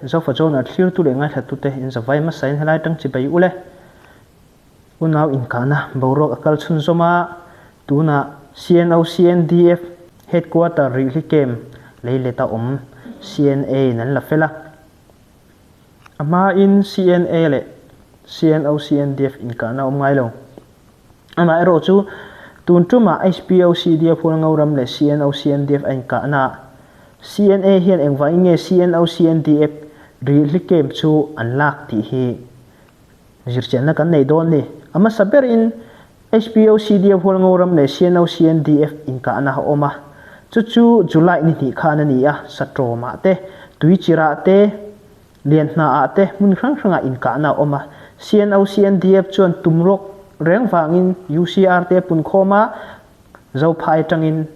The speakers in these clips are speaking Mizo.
Zofa Journal thlirtu leh ngaithlatute in zavai hmasain helai tang chibai u le. Unau inkahna boruak a kal chhunzawm a, tunah CNO CNDF Headquarter Rihli Camp leileta awm CNA in an la fel a. A hmain CNA leh CNO CNDF inkahna a awm ngai lo. Amaherawh chu tun tumah HPO CDF Hualngoram leh CNO CNDF a inkahnaah CNA hian engvangin nge CNO CNDF Rihli Camp chu an lak tih hi Zirchianna kan nei dawn ni. A hmasa berin HPOCDF Hualngoram leh CNOCNDF inkahna a awm a. Chu chu July ni hnih khan a ni a, Satrawmah te, Tuichirah te, Lianhnaah te hmun hrang hrangah inkahna a awm a. CNOCNDF chuan tumruak reng vangin UCR te a punkhawm a, Zophai atangin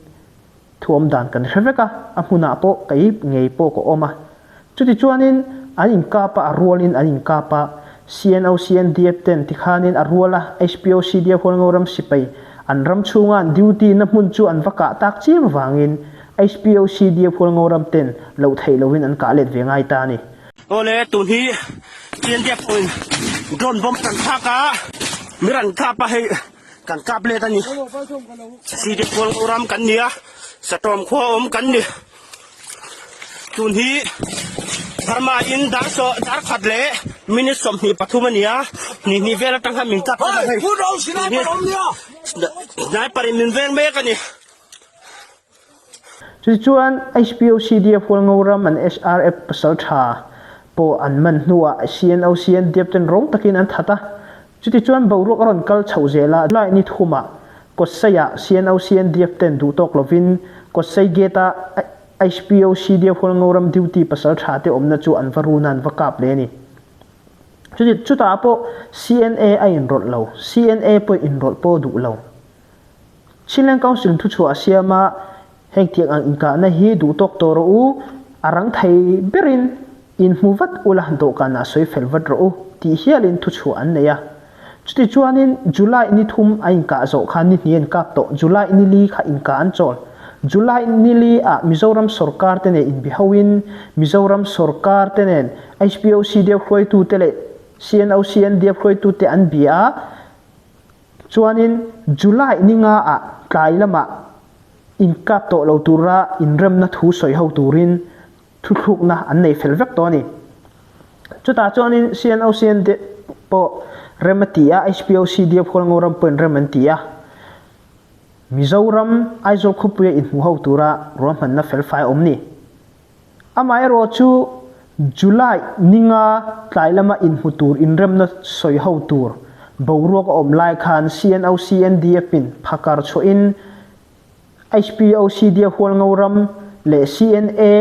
thu awm dan kan hre vek a, a hmunah pawh kei ngei pawh ka awm a. Chutichuanin an inkap a, a rualin an inkap a, CNO, CNDF ten tikhanin a rual a, HPO, CDF Hualngo ram sipai an ram chhunga an duty na hmun chu an va kah tak chiam avangin HPO, CDF Hualngo ram ten loh theih lohin an kah let ve ngai ta a ni. Awle, tun hi CNDF pawhin drone bomb kan thlak a, mi ran kap a hei. Kan kap let a ni. Side Khualngo ram kan ni a, Satawm khua awm kan ni. Tun hi Burma in dar saw dar khat leh minute 23 a ni a, hnih hnih vel atang khan min kap ta hei. Sniper in min veng mek a ni. Chutichuan HPOCDF Hualngo ram an SRF pasal tha pawh an man hnuah CNOCNDF ten rawng takin an that a. Chutichuan boruak a rawn kal chhoh zel a, July ni thumah Kawtseiah CNOCNDF ten duh tawk lovin Kawtsei gate-a HPOCDF Hualngo ram duty pasal tha te awmna chu an va run a, an va kap leh a ni. Chuti chutah pawh CNA a inrawlh lo, CNA pawh inrawlh pawh duh lo. Chinland Council thuchhuah a siam a, heng tiang ang inkahna hi duh tawk tawh rawh u, a rang thei berin in hmu vat ula dawhkanah sawi fel vat rawh u tih hialin thuchhuah an nei a. Chutichuanin July ni thum a inkah zawh khan ni hnih an kap tawh, July ni li kha inkah an chawl. July ni li ah Mizoram sorkar te nen inbihoin Mizoram sorkar te nen HPOC deuh hruaitute leh CNOCNDF hruaitute an bia a, Chuanin July ni nga ah tlai lamah inkap tawh lo tura inremna thu sawi ho turin thuthlukna an nei fel vek tawh a ni. Chutah chuanin CNOCN te pawh rem a ti a, HPOCDF Hualngo ram pawhin rem an ti a. Mizoram Aizawl khawpuia inhmu ho tura ruahmanna felfai a awm ni. Amaherawhchu July ni nga tlai lama inhmu tur inremna sawi ho tur boruak a awm lai khan CNOCNDF in phakar chhuahin HPOCDF Hualngo ram leh CNA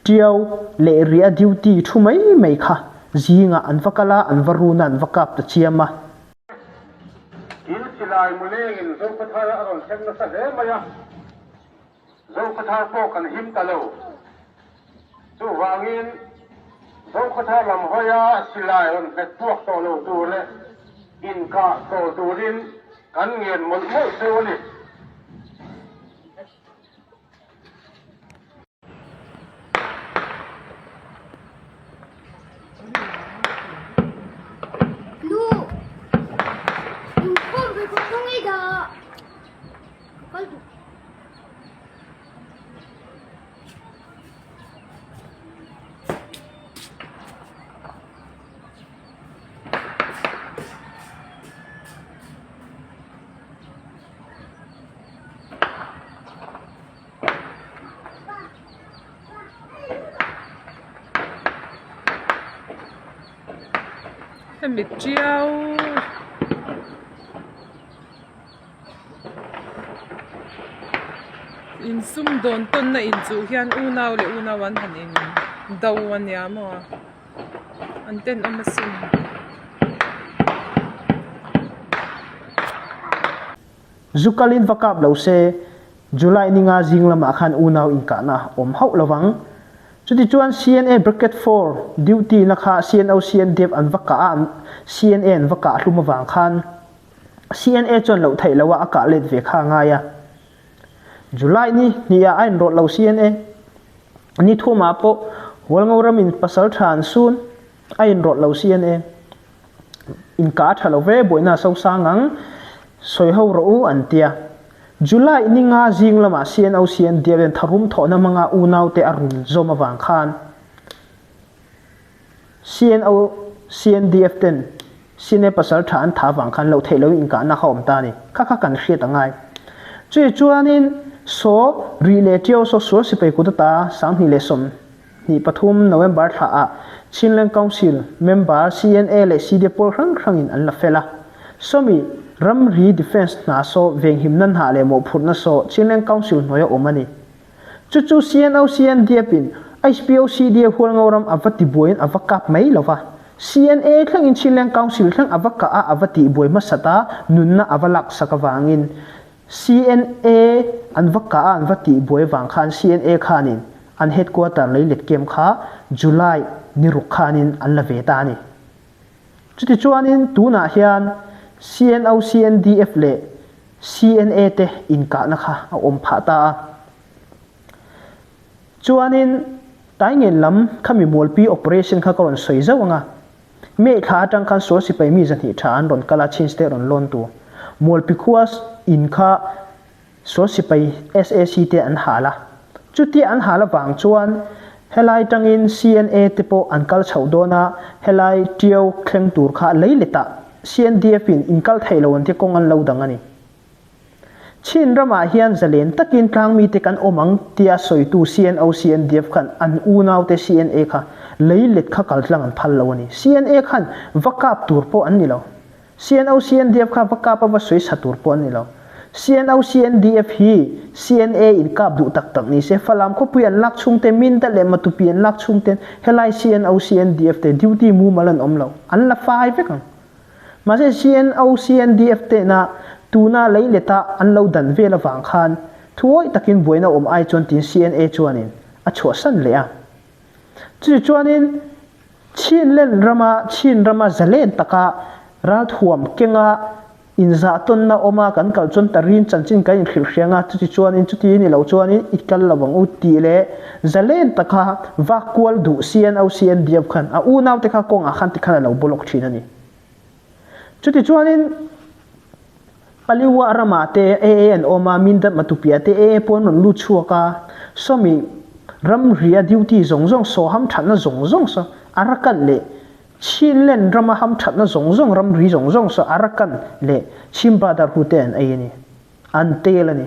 Tiau leh Ria duty thu mai mai kha zingah an va kal a, an va run a, an va kap ta chiam a. Tin, silai mulengin Zokhawthar a rawn thleng nasa hle mai a. Zokhawthar pawh kan him ta lo. Chuvangin Zokhawthar lam hawia silai rawn hmet puak tawh lo tur leh inkah tawh turin kan ngen mawlh mawlh cheu a ni. Hemi tiau in sumdawn tawnna in chuh hian unau leh unau an han in do a nia maw an tenawm asin. Zu kalin va kap lo se July ni nga zing lamah khan unau inkahna a awm hauh lo vang. Chutichuan CNA Bracket Four duty na kha CNO CNDF an va kah a, CNA an va kah hlum avang khan CNA chuan loh theih loh a a kah let ve kha a ngai a. July ni hnih ah a inrawlh lo CNA ni thumah pawh Hualngo ramin pasal tha an sun a inrawlh lo CNA inkah a tha lo ve, buaina a sosang ang, sawi ho rawh u an tia. July ni nga zing lamah CNO CNDF hian tharum thawhna hmanga unaute a run zawm avang khan CNO CNDF ten CNA pasal tha an tha avang khan loh theih loin inkahna kha a awm ta a ni. Kha kha kan hriat a ngai. Chumi chuanin saw rih leh ṭiau saw sual sipai kut ata 2023 November thla ah Chinland Council member CNA leh CDF pawl hrang hrangin an la fel a. Sawmi ramri defence hna saw venghimna hna leh mawhphurhna saw Chinland Council hnuaia awm a ni. Chu chu CNO CNDF in HPO CDF Hualngo ram a va tibuaiin a va kap mai lo va. CNA thlengin Chinland Council thleng a va kah a a va tihbuai hmasat a, nunna a va laksak avangin CNA an va kah a an va tihbuai vang khan CNA khanin an headquarter leilet kem kha July ni ruk khanin an la ve ta a ni. Chutichuanin tunah hian CNO, CNDF leh CNA te inkahna kha a awm phah ta a. Chuanin Taingen lam khami Mualpi operation kha ka rawn sawi zauh ang a. May thla atang khan sual sipai mi 200 tha an rawn kal a, Chin State rawn lawn tu. Mualpi khua in kha sual sipai SAC te an hal a. Chutia an hal avang chuan helai tangin CNA te pawh an kal chhoh dawn a, helai Tiau thleng tur kha lei letah CNDF in inkal theih lo an ti kawng an lo dang a ni. Chin ramah hian zalen takin tlangmite kan awm ang tia sawitu CNO CNDF khan an unaute CNA kha leilet kha kaltlang an phal lo a ni. CNA khan va kap tur pawh an ni lo. CNO CNDF kha va kap a va sawi sa tur pawh an ni lo. CNO CNDF hi CNA in kap duh tak tak ni se Falam khawpui an lak chhungte Minda leh Matupi an lak chhungten helai CNO CNDF te duty mumal an awm lo. An la fai vek ang. Mahse CNO, CNDF tehna tuna leileta an lo dan vel avang khan thuawih takin buaina awm ai chuan tiin CNA chuanin a chhuahsan leh a. Chutichuanin chuanin Chinland rama Chin rama zalen taka ralthuam kenga Inzahtawnna awm a, kan kal chuan Tarin chanchin kan inhrilh hriang a, chuti chuanin chuti ni lo chuanin i kal lo ang u tih leh zalen taka vak kual duh CNO CNDF khan a unaute kha kawngah khan tikhan a lo block thin a ni. Chuti chuanin Paliwa ramah te AA an awm a, Mindat Matupiah te AA pawh an rawn lut chhuak a, sawmi ramria duty zawng zawng saw hamthatna zawng zawng saw Arakan leh Chinland rama hamthatna zawng zawng ramri zawng zawng saw Arakan leh Chin Brotherhood te an ei a ni. An tel a ni.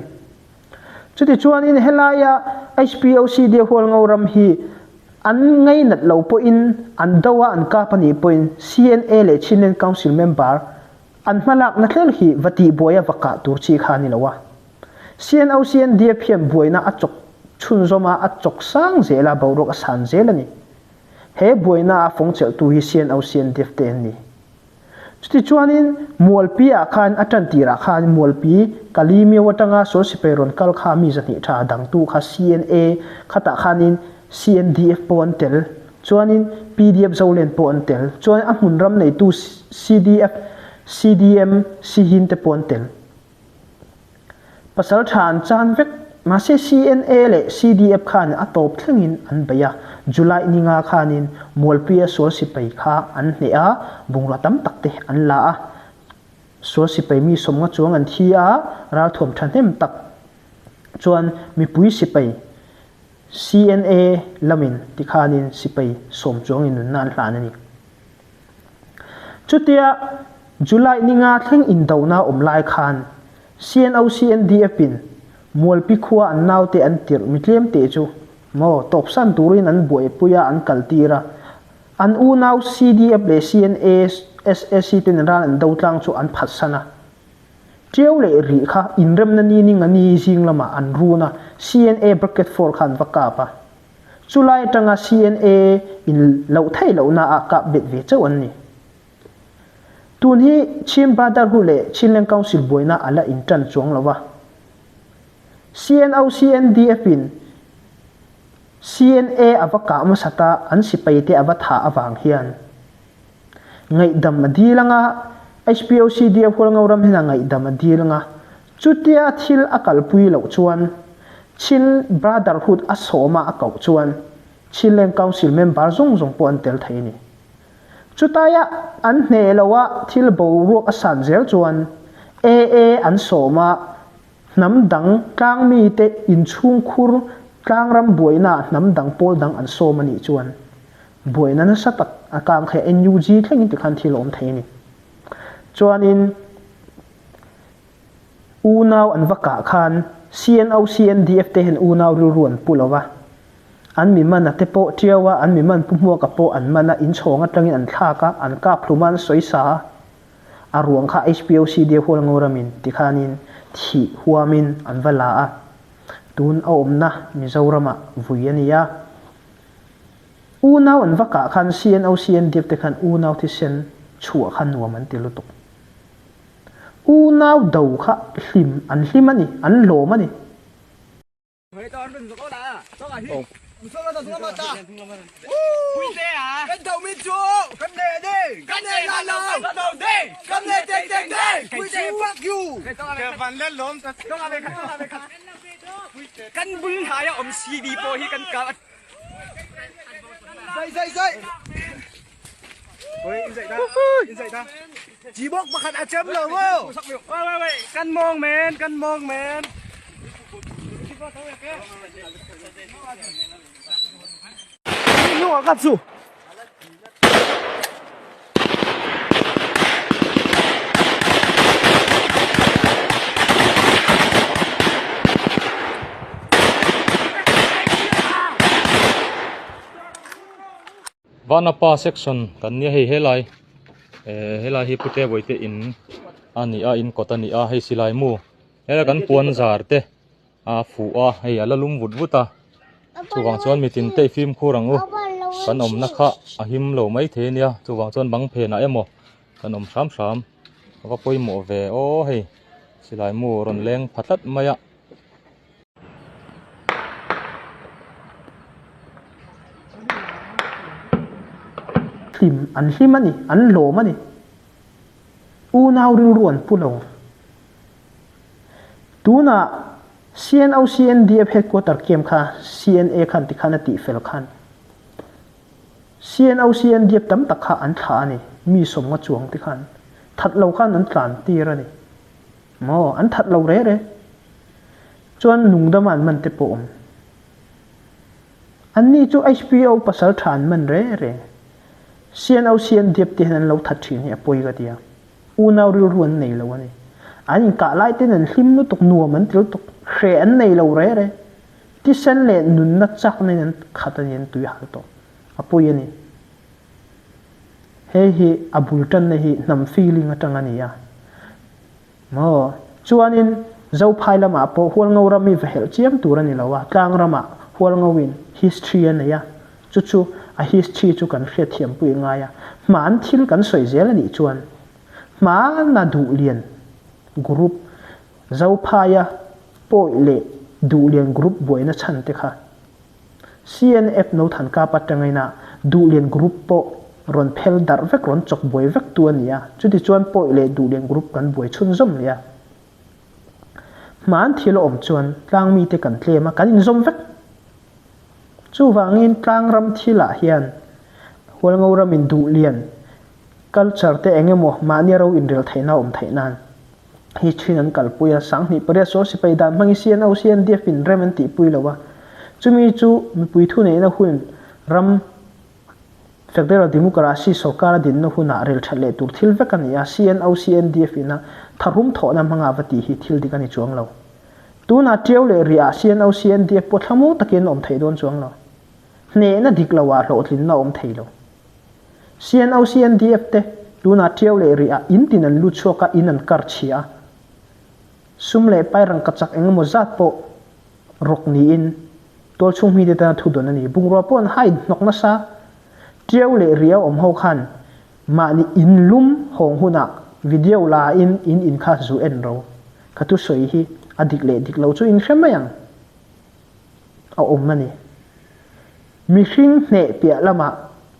Chutichuanin helaia HPOC Dia Hualngo ram hi an ngainat lo pawhin an do a an kap a nih pawhin CNA leh Chinland Council member an hmalakna thleng hi va tihbuai a va kah tur chi kha a ni lo a. CNO CNDF hian buaina a chawk chhunzawm a, a chawk sang zel a, boruak a san zel a ni. He buaina a fawng chelhtu hi CNO CNDF te an ni. Chutichuanin Mualpi ah khan a tan tirah khan Mualpi Kalimiu atanga sual sipai rawn kal kha mi 200 tha dangtu kha CNA khatah khanin CNDF pawh an tel, chuanin PDF Zolen pawh an tel, chuan a hmun ram neitu CDF, CDM, Sihin te pawh an tel. Pasal tha an chan vek, mahse CNA leh CDF khan a tawp thlengin an bei a, July ni nga khanin Mualpuia sual sipai kha an hneh a, bungrua tam tak te an la a, sual sipai mi 50 chuang an thi a, ralthuam thahnem tak chuan mipui sipai CNA lamin tikhanin sipai 10 chuangin nunna an hlan a ni. Chutia July ni nga thleng indona awm lai khan CNO CNDF in Mualpi khua an naute an tirh mi tlem teh chu maw tawpsan turin an buaipui a an kal tir a, an unau CDF leh CNA SAC ten ral an do tlang chu an phatsan a. Ṭiau leh rih kha inremna ni ning a ni zing lamah an run a, CNA bracket four kha an va kap a. Chulai atanga CNA in loh theih lohna ah kap bet ve chauh an ni. Tun hi Chin Brotherhood leh Chinland Council buaina a la intan chuang lo a. CNO CNDF in CNA a va kah hmasat a, an sipai te a va thah avang hian ngaihdam a dil anga, HPO CDF Hualngo ram hian a ngaihdam a dil anga, Chutia thil a kalpui loh chuan Chin Brotherhood a sawma a koh chuan. Chinland Council member zawng zawng pawh an tel thei a ni. Chutaia an hneh loha thil boruak a san zel chuan AA an sawm a, hnam dang tlangmite inchhungkhur tlangram buainaah hnam dang pawl dang an sawm a nih chuan buaina nasa tak a kang thei a, NUG thlengin tikhan thil a awm thei a ni. Chuanin unau an va kah khan CNO, CNDF te hian unau rilru an pu lo va, an mi man a te pawh tiau a, an mi man pu hmuaka pawh an man a, inchhawng atangin an thlak a, an kap hlum a, an sawi sa a, a ruang kha HPO CDF Hualngoramin tikhanin thih huamin an va la a, tun a awmna Mizoramah vui a ni a. Unau an va kah khan CNO, CNDF te khan unau thisen chhuah kha nuam an ti lutuk. Unau do kha hlim an hlim a ni, an hlawm a ni. Vanapa section kan nia hei helai eh helai hi pute vawi te in a ni a in kawt a ni a hei silai mu helai kan puan zar te a fuh a hei a la lum vut vut a chuvang chuan mitin te i fimkhur ang u kan awmna kha a him lo mai thei a nia chuvang chuan bang phenah emaw kan awm hram hram a va pawimawh ve aw hei silai mu rawn leng pha tlat mai a. Hlim an hlim a ni, an lawm a ni. Unau rilru an pu lo. Tunah CNO CNDF headquarter camp kha CNA khan tikhan a tihfel khan CNO CNDF tam tak kha an thlah a ni, mi sawmnga chuang tikhan that lo khan an tlan tir a ni. Maw, an that lo re re. Chuan nungdama an man te pawh awm. Anni chu HPO pasal tha an man re re. CNO CNDF te hian an lo that thin hi a pawi ka ti a. Unau rilru an nei lo a ni. An inkah lai ten an hlim lutuk, nuam an ti lutuk, hreh an nei lo re re. Thisen leh nunna chakna in an khat a ni, an tui hal tawh. A pawi a ni. Hei hi a bul tanna hi hnam feeling atang a ni a. Maw? Chuanin Zophai lamah pawh Hualngo ram hi va helh chiam tur a ni lo a, tlang ramah Hualngoin history a nei a, chu chu a history chu kan hriatthiampui ngai a. Hmaan thil kan sawi zel a nih chuan hmaana Duhlian group Zophaia pawi leh Duhlian group buaina chhan te kha CNF no than kap atangin a Duhlian group pawh rawn phel darh vek, rawn chawk buai vek tu a ni a. Chuti chuan Pawi leh Duhlian group kan buai chhunzawm leh a. Hmaan thil a awm chuan tlang mite kan tlem a, kan inzawm vek. Chuvangin tlangram thilah hian Hualngo ramin Duhlian culture te eng emaw mahnia ro inrel theihna a awm theih nan hi thin an kalpui a, 2008 saw sipai dan hmangin CNO, CNDF in rem an tihpui lo a, chumi chu mipui thuneihna hun ram Federal Democracy sorkar a dinna hunah rel that leh tur thil vek a ni a, CNO, CNDF ina tharum thawhna hmanga va tih hi thil dik a ni chuang lo. Tunah Tiau leh Riah CNO, CNDF pawh thlamuang takin an awm thei dawn chuang lo. Hnehna dik loah hlawhtlinna a awm thei lo. CNO, CNDF te tunah Tiau leh Riah in tin an lut chhuak a, in an kar chhia a. Sum leh pai rangkachak eng emaw zat pawh rawk niin tualchhung mite tana thu dawn a ni. Bungrua pawh an hai hnawk nasa. Tiau leh Riah awm ho khan mahni in lum hawng hunah video la in in in kha zu en ro. Ka thusawi hi a dik leh dik lo chu in hre mai ang. A awm a ni. Mihring hneh piah lamah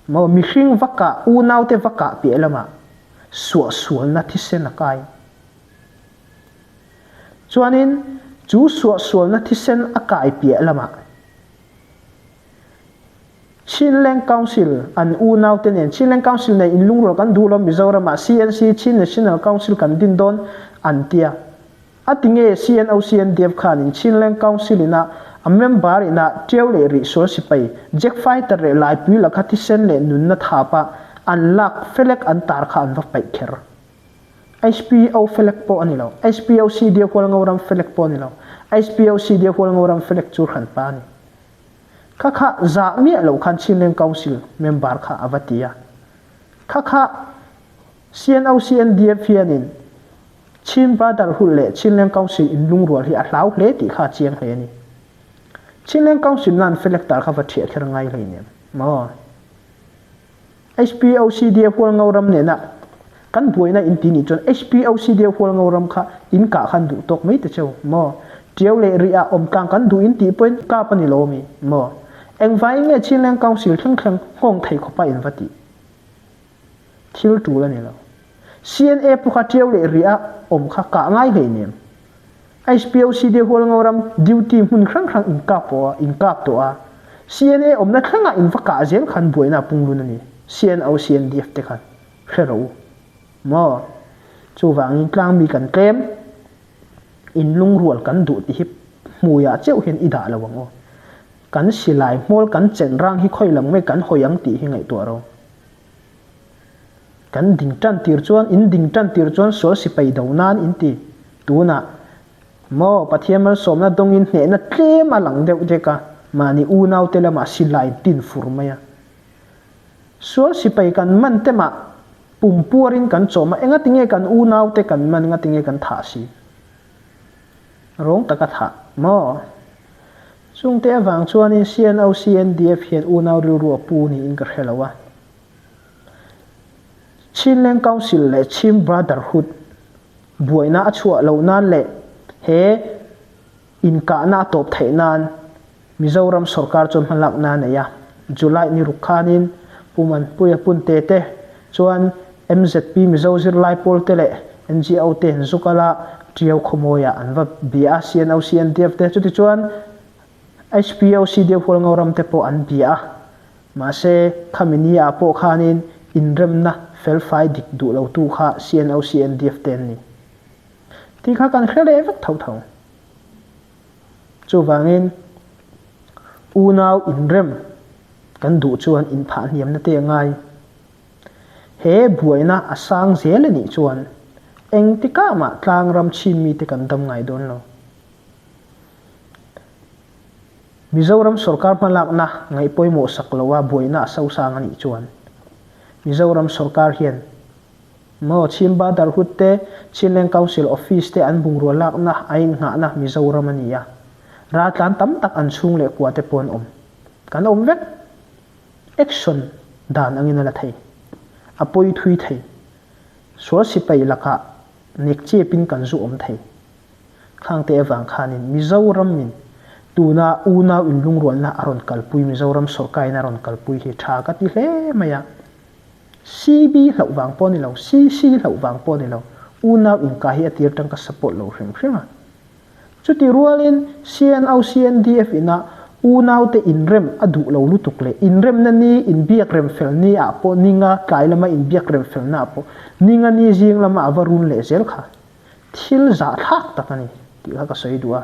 maw mihring va kah, unaute va kah piah lamah suahsualna thisen a kai. Chuanin chu suahsualna thisen a kai piah lamah. Chinland Council an unau te nen Chinland Council nei inlungrual kan duh lo Mizoram ah CNC Chin National Council kan din dawn an tia. A ti nge CNO CNDF khan in Chinland Council in a a member in a tiau leh rih sual sipai Jack Fighter leh Laipui lakha thisen leh nunna thap a an lak felek an tar kha an va paih kher. HPO felek pawh a ni lo. HPO CDO Hualngoram felek pawh a ni lo. HPO CDO Hualngoram felek chu hran pa a ni. Kha kha zah miah loh khan Chinleng Council member kha a va ti a. Kha kha CNO CNDF hianin Chin Brotherhood leh Chinleng Council inlungrual hi a hlau hle tih kha a chiang hle a ni. Chinleng Council nan felek tar kha va ṭhiah kher ngai hleinem maw? HPOCDA Hualngo ram nena kan buaina in ti nih chuan HPOCDA Hualngo ram kha in kah khan duh tawk mai ta cheu maw? Tiau leh rih ah awm tlang kan duh in tih pawhin kap a ni lo ami maw? Engvaiin nge Chinleng Council thleng thleng nghawng thei khawpa in va tih? Thil tul a ni lo. CNA pawh kha tiau leh rih ah awm kha kah ngai hleinem. HPOCD Hualngo ram duty hmun hrang hrang in kap pawh a in kap tawh a, CNA awmna thlengah in va kah zel khan buaina a punglun a ni, CNO CNDF te khan hre rawh u maw? Chuvangin tlangmi kan tlem, in lungrual kan duh ti hi hmuiah cheuh hian i dah lo ang aw. Kan silai hmawl kan chen rang hi khawi lam nge kan hawi ang tih hi ngaihtuah ro. Kan ding tan tir chuan, in ding tan tir chuan sual sipai do nan in ti. Tunah, maw, Pathian malsawmna dawngin hnehna tlem a lang deuh dek a, mahni unaute lamah silai tin fur mai a. Sual sipai kan man te mah pum puarin kan chawm a, engatinge kan unaute kan man, engatinge kan thah si? Rawng taka thah, maw? Chungte avang chuanin CNO CNDF hian unau rilru a pu niin ka hre lo a. Chinland Council leh Chin Brotherhood buaina a chhuah loh nan leh he inkahna a tawp theih nan Mizoram sorkar chuan hmalakna a nei a. July ni ruk khanin Pu Manpuia Punte te chuan MZP Mizo zirlai pawl te leh NGO te an zuk ala Tiau khawmawiah an va bia a, CNO CNDF te chutichuan HPO CDF Hualngo ram te pawh an bia a. Mahse, khami ni ah pawh khanin inremna felfai dik duh lo tu kha CNO CNDF te an ni. Tih kha kan hre leh vek tho tho. Chuvangin, unau inrem kan duh chuan inphah hniamna te a ngai. He buaina a sang zel a nih chuan engtikah mah tlangram chhin mite kan dam ngai dawn lo. Mizoram sorkar hmalakna ngaih pawimawh sak loa buaina a sosang a nih chuan Mizoram sorkar hian maw Chhimba Darhut te, Chinleng Council Office te an bungrua lakna a innghahna Mizoram a ni a. Raltlan tam tak an chhung leh kua te pawh an awm. Kan awm vek. Action dan angin a la thei. A pawi thui thei. Sual sipai lakah nek chepin kan zu awm thei. Khangte avang khanin Mizoram in tuna unau inlungrualna a rawn kalpui, Mizoram sawrkain a rawn kalpui hi tha ka ti hle mai a. CB hlauh vang pawh a ni lo, CC hlauh vang pawh a ni lo, unau inka hi a tir tang ka support lo hrim hrim a. Chuti rualin CNO CNDF ina unaute inrem a duh lo lutuk leh inremna ni inbiak rem fel ni ah pawh ninga tlai lama inbiak rem felna ah pawh ninga ni zing lama a va run leh zel kha. Thil zahthlak tak a ni tih kha ka sawi duh a,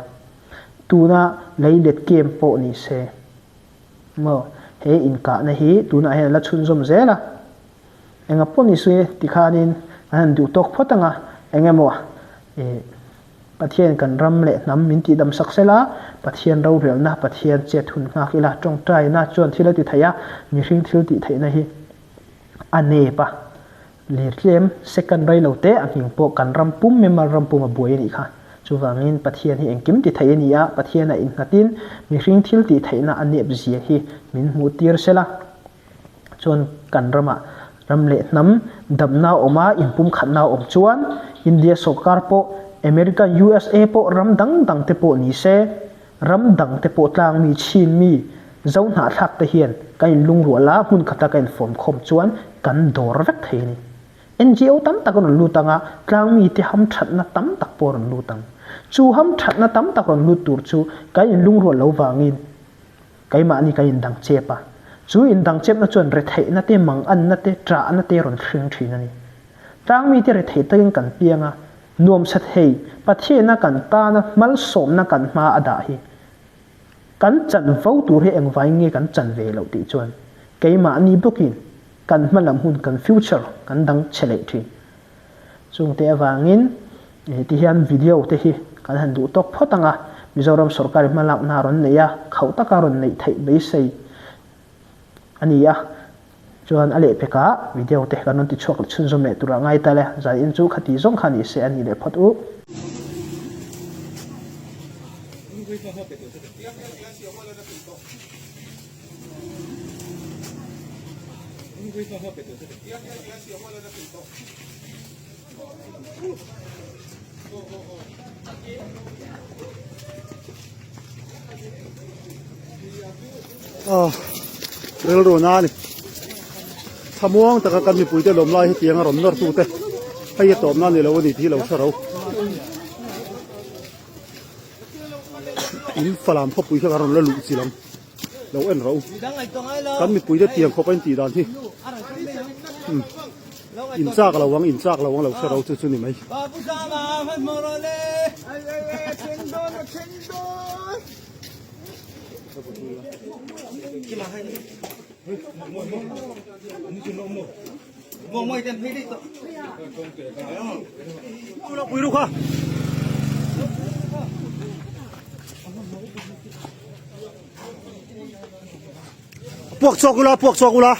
tuna leilet camp pawh ni se maw he inkahna hi tunah hian a la chhunzawm zel a, enga pawh ni se tikhanin an han duh tawk phawt ang a, eng emaw ih Pathian kan ram leh hnam min tihdam sak sela, Pathian rorelna, Pathian chet hun nghak ila tawngtaina chuan thil a ti thei a, mihring thil tih theihna hi a nep a. Lir tlem, second rei lo te a hming pawh kan ram pum Myanmar ram pum a buai a nih kha. Chuvangin Pathian hi engkim ti thei a ni a, Pathian a innghatin mihring thil tih theihna a nep zia hi min hmuh tir sela. Chuan kan ramah ram leh hnam damna a awm a, inpumkhatna a awm chuan India sawrkar pawh, American USA pawh ram dang dang te pawh ni se, ram dang te pawh tlang mi, chin mi, zo hnahthlak te hian kan inlungrual a, hmun khata kan infawm khawm chuan kan dawr vek thei a ni. NGO tam tak a rawn lut ang a, tlang mite hamthatna tam tak pawh a rawn lut ang. Chu hamthatna tam tak rawn lut tur chu kan inlungrual lo vangin keimahni kan indang chep a. Chu indangchepna chuan retheihna te, manganna te, ṭahna te rawn hring ṭhin a ni. Tlangmite rethei takin kan piang a, nuamsa thei Pathiana kan tana hmalsawmna kan hma a dah hi kan chanvo tur hi engvai nge kan chan ve loh tih chuan keimahni bawkin kan hma lam hun, kan future kan dang chhe leh ṭhin. Chungte avangin ti hian video te hi kan han duh tawk phawt ang a, Mizoram sorkar hmalakna a rawn nei a, khauh taka rawn neih theih beisei a ni a, chuan a lehpekah video te kan rawn ti chhuak leh chhunzawm leh turah ngai ta le, zaiin chu khati zawng kha ni se a ni leh phawt u. Rilru na a ni thlamuang taka kan mipuite lawm lai hetiang a rawn nawr tute hei a tawpna a ni lo a ni tih hi lo hre ro in falam khawpui kha ka rawn la luh chi lam. Lo en rawh u. Kan mipuite tiang khawp a intih dan hi in chak lo ang, in chak lo ang lo hre ro chu chu ni mai. Puak chhuak ula, puak chhuak ula.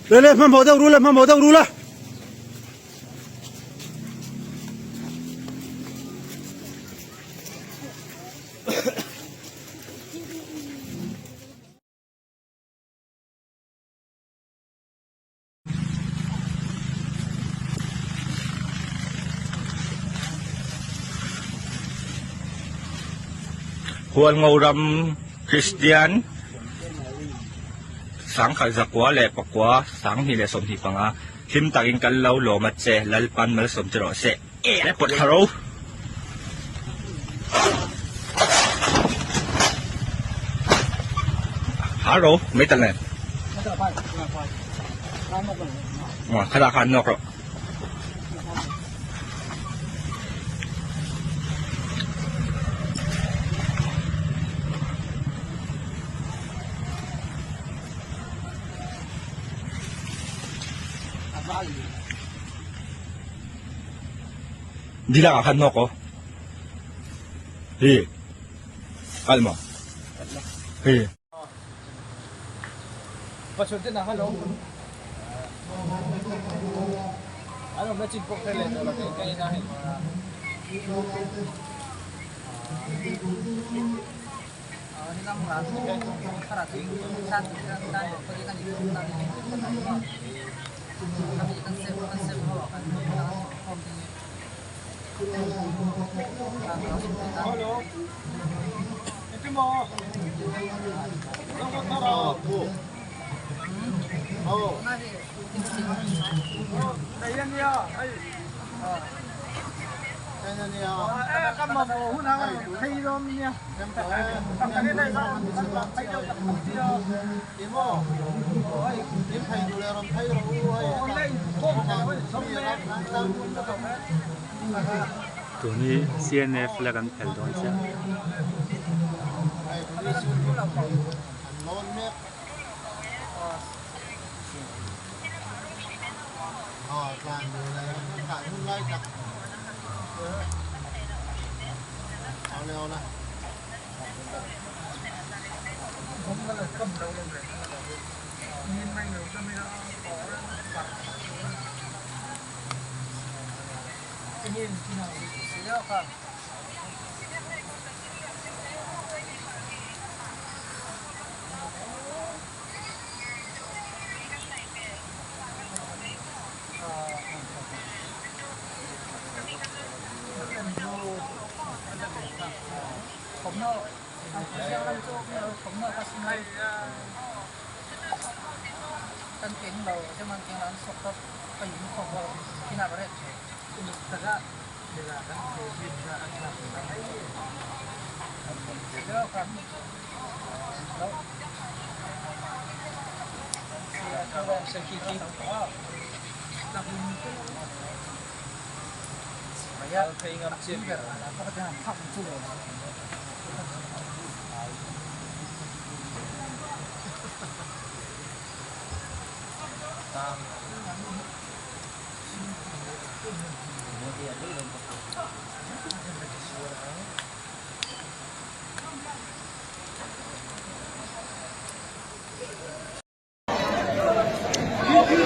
Le le hmanhmawh deuh ru le hmanhmawh deuh ru le. Hualngo ram Kristian sangkhat zakua leh pakua sanghnih leh 25 hlim takin kan lo lawm a che Lalpan malsawm che rawh se le pawt thla ro. Há ro mai tal nen. Kha khan nawk rawh. Dila khan nawk aw. Hi. Kal maw? Hi. Tun hi CNA flag an phel dawn chiah.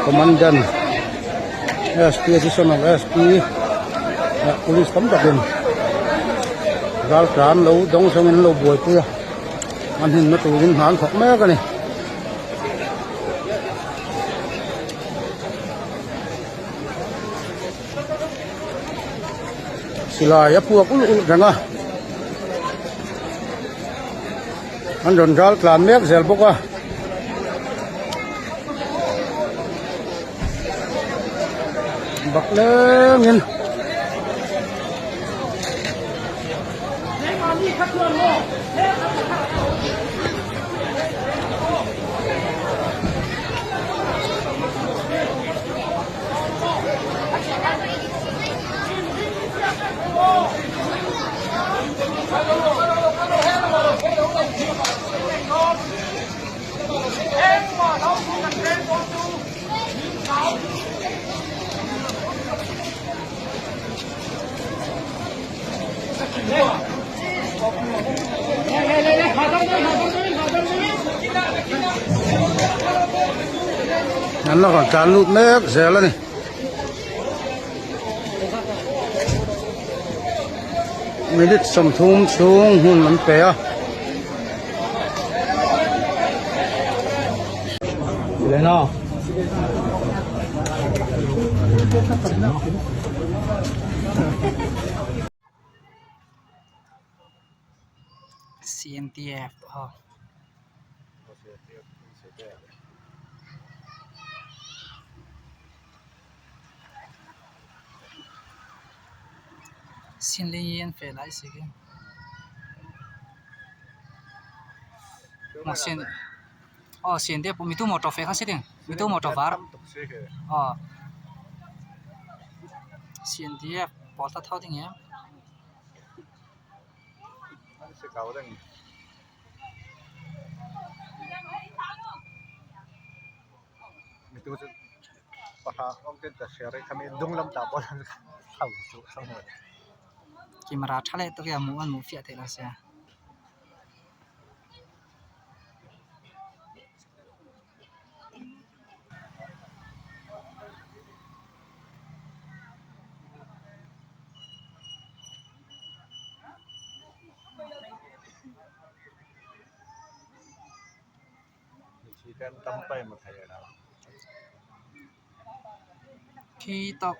Commandant SP additional SP leh police tam takin raltlan lo dawng zawngin an lo buaipui a an himna turin hna an thawk mek a ni. Silai a puak ulh ulh reng a an rawn ral tlan mek zel bawk a. Bak lengin An la rawn tlan lut mek zel a ni. Minute 30 chhung hun an pe a. CNTF aw. Sin lei an fe lai si khi. Maw sin aw CNTF mi tu motor fe kha si ding mi tu motor var aw CNTF pawl ta tho ding em. Camera tha leh tawk e a hmuh an hmuh fiah theih lo sia. Khi tawk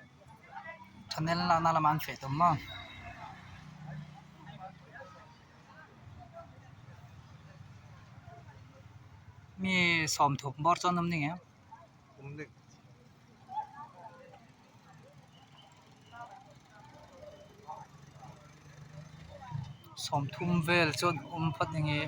channel lakna lamah an feh tum maw. Mi 30 bawr chuan an awm ni ngei. 30 vel chuan awm phawt ni ngei.